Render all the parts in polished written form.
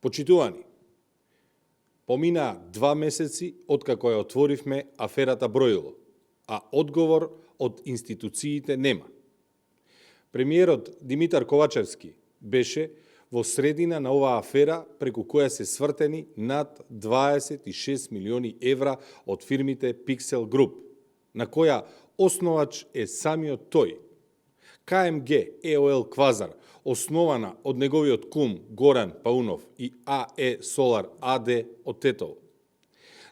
Почитувани, помина 2 месеци откако ја отворивме аферата Бројло, а одговор од институциите нема. Премиерот Димитар Ковачевски беше во средина на оваа афера преку која се свртени над 26 милиони евра од фирмите Pixel Group, на која основач е самиот тој. КМГ ЕОЛ Квазар, основана од неговиот кум Горан Паунов и АЕ Солар АД од Тетово.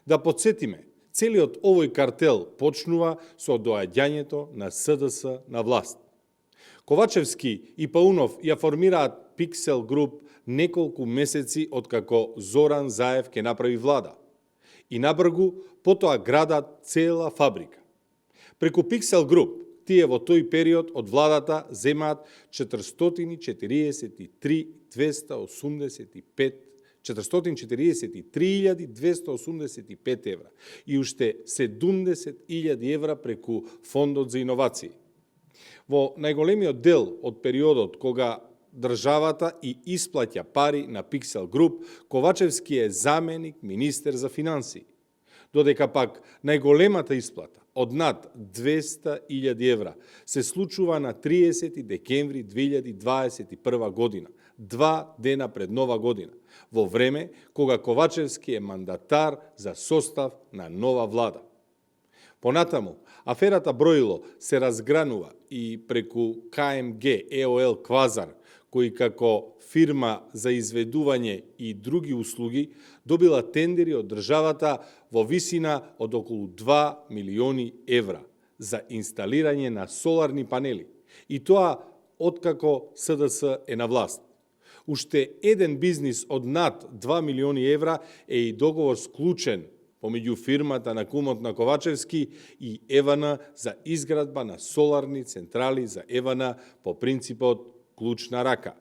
Да подсетиме, целиот овој картел почнува со доаѓањето на СДС на власт. Ковачевски и Паунов ја формираат Pixel Group неколку месеци откако Зоран Заев ке направи влада. И набргу потоа градат цела фабрика. Преку Pixel Group тие во тој период од владата земаат 443.285 евра и уште 70.000 евра преку Фондот за иновации. Во најголемиот дел од периодот кога државата и исплаќа пари на Pixel Group, Ковачевски е заменик министер за финансии, додека пак најголемата исплата од над 200.000 евра се случува на 30 декември 2021 година, 2 дена пред Нова година, во време кога Ковачевски е мандатар за состав на нова влада. Понатаму, аферата Бројло се разгранува и преку КМГ ЕОЛ Квазар, кој како фирма за изведување и други услуги добила тендери од државата во висина од околу 2 милиони евра за инсталирање на соларни панели, и тоа откако СДС е на власт. Уште еден бизнис од над 2 милиони евра е и договор склучен помеѓу фирмата на кумот на Ковачевски и ЕВН за изградба на соларни централи за ЕВН по принципот клуч на рака.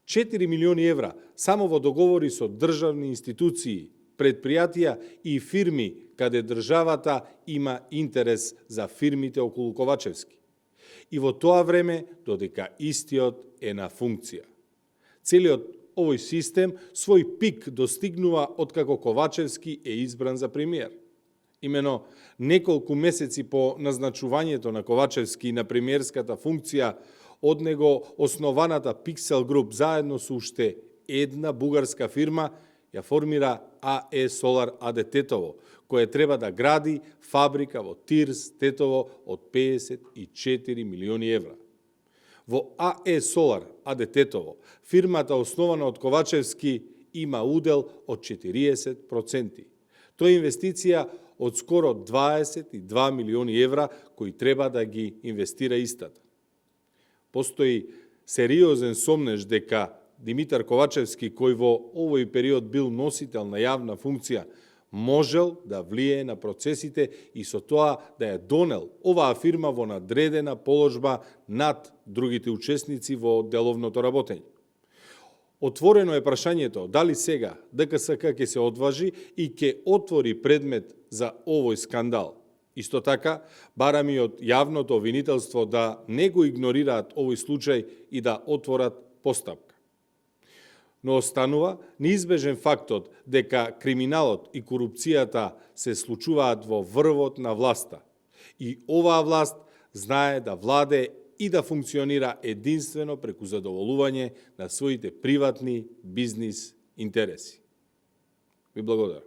4 милиони евра само во договори со државни институции, предпријатија и фирми каде државата има интерес за фирмите околу Ковачевски. И во тоа време додека истиот е на функција. Целиот овој систем свој пик достигнува откако Ковачевски е избран за премиер. Имено неколку месеци по назначувањето на Ковачевски на премиерската функција, од него основаната Pixel Group заедно со уште една бугарска фирма ја формира АЕ Солар АД Тетово, која треба да гради фабрика во Тирс, Тетово од 54 милиони евра. Во АЕ Солар АД Тетово, фирмата основана од Ковачевски има удел од 40%. Тоа е инвестиција од скоро 22 милиони евра кои треба да ги инвестира истата. Постои сериозен сомнеж дека Димитар Ковачевски, кој во овој период бил носител на јавна функција, можел да влие на процесите и со тоа да ја донел оваа фирма во надредена положба над другите учесници во деловното работење. Отворено е прашањето дали сега ДКСК ќе се одважи и ќе отвори предмет за овој скандал. Исто така, барам и од јавното обвинителство да не го игнорираат овој случај и да отворат постапка. Но останува неизбежен фактот дека криминалот и корупцијата се случуваат во врвот на власта. И оваа власт знае да владе и да функционира единствено преку задоволување на своите приватни бизнис интереси. Ви благодарам.